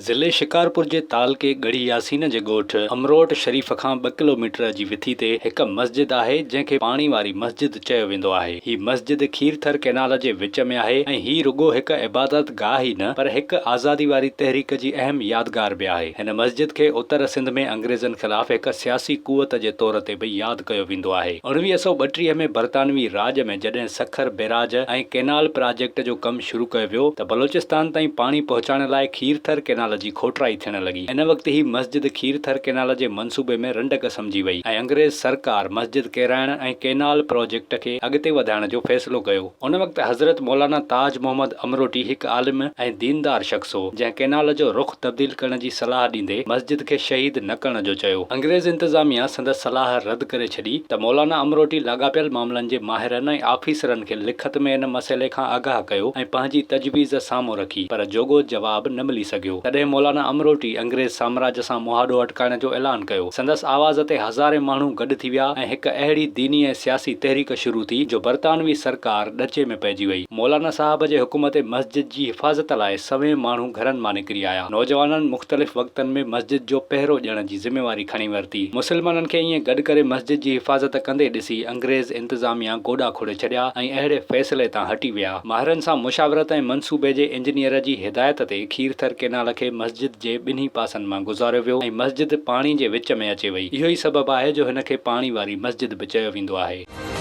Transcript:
ضلعي شڪارپور جي تعلقي ڳڙهي ياسين جي ڳوٺ امروٽ شريف کان ٻه ڪلوميٽر جي وٿي تي هڪ مسجد آهي جنهن کي پاڻي واري مسجد چيو ويندو آهي. هي مسجد کيرٿر ڪئنال جي وچ ۾ آهي ۽ هي رڳو هڪ عبادت گاهه ئي نه پر هڪ آزادي واري تحريڪ جي اهم يادگار به آهي. هن مسجد کي اتر سنڌ ۾ انگريزن خلاف هڪ سياسي قوت جي طور تي به ياد ڪيو ويندو آهي. 1932 ۾ برطانوي راڄ ۾ جڏهن سکر بئراج ۽ ڪئنال پراجيڪٽ جو ڪم شروع ڪيو ويو ته بلوچستان تائين پاڻي پهچائڻ لاء کيرٿر ڪئنال جي کوٽرائي ٿيڻ لڳي. ان وقت هي مسجد کيرٿر ڪئنال جي منصوبي ۾ رنڊڪ سمجهي وئي ۽ انگريز سرڪار مسجد ڪيرائڻ ۽ ڪئنال پراجيڪٽ کي اڳتي وڌائڻ جو فيصلو ڪيو. ان وقت حضرت مولانا تاج محمد امروٽي هڪ عالم ۽ ديندار شخص هو، جنهن ڪئنال جو رخ تبديل ڪرڻ جي صلاح ڏيندي مسجد کي شهيد نه ڪرڻ جو چيو. انگريز انتظاميا سندس صلاح رد ڪري ڇڏي ته مولانا امروٽي لاڳاپيل معاملن جي ماهرن ۽ آفيسرن کي لکت ۾ ان مسئلي کان آگاهه ڪيو ۽ پنهنجي تجويز سامهون رکي پر جوڳو جواب نه ملي سگهيو. تڏهن مولانا امروٽي انگريز سامراج سان مهاڏو اٽڪائڻ جو اعلان ڪيو. سندس آواز تي هزارين ماڻهو گڏ ٿي ويا ۽ هڪ اهڙي ديني ۽ سياسي تحريڪ شروع ٿي جو برطانوي سرڪار ڏچي ۾ پئجي وئي. مولانا صاحب جي حڪم تي مسجد جي حفاظت لاء سوين ماڻهو گهرن مان نڪري آيا. نوجوانن مختلف وقتن ۾ مسجد جو پهرو ڏيڻ جي ذميواري کڻي ورتي. مسلمانن کي ائين گڏ ڪري مسجد جي حفاظت ڪندي ڏسي انگريز انتظاميا گوڏا کوڙي ڇڏيا ۽ اهڙي فيصلي تان هٽي ويا. ماهرن سان مشاورت ۽ منصوبي جي انجنيئر جي هدايت تي کيرٿر ڪينال کي مسجد جي ٻنهي پاسن مان گذاريو ويو ۽ مسجد پاڻي جي وچ ۾ اچي وئي. اهو ئي سبب آهي جو هن کي پاڻي واري مسجد به چيو ويندو آهي.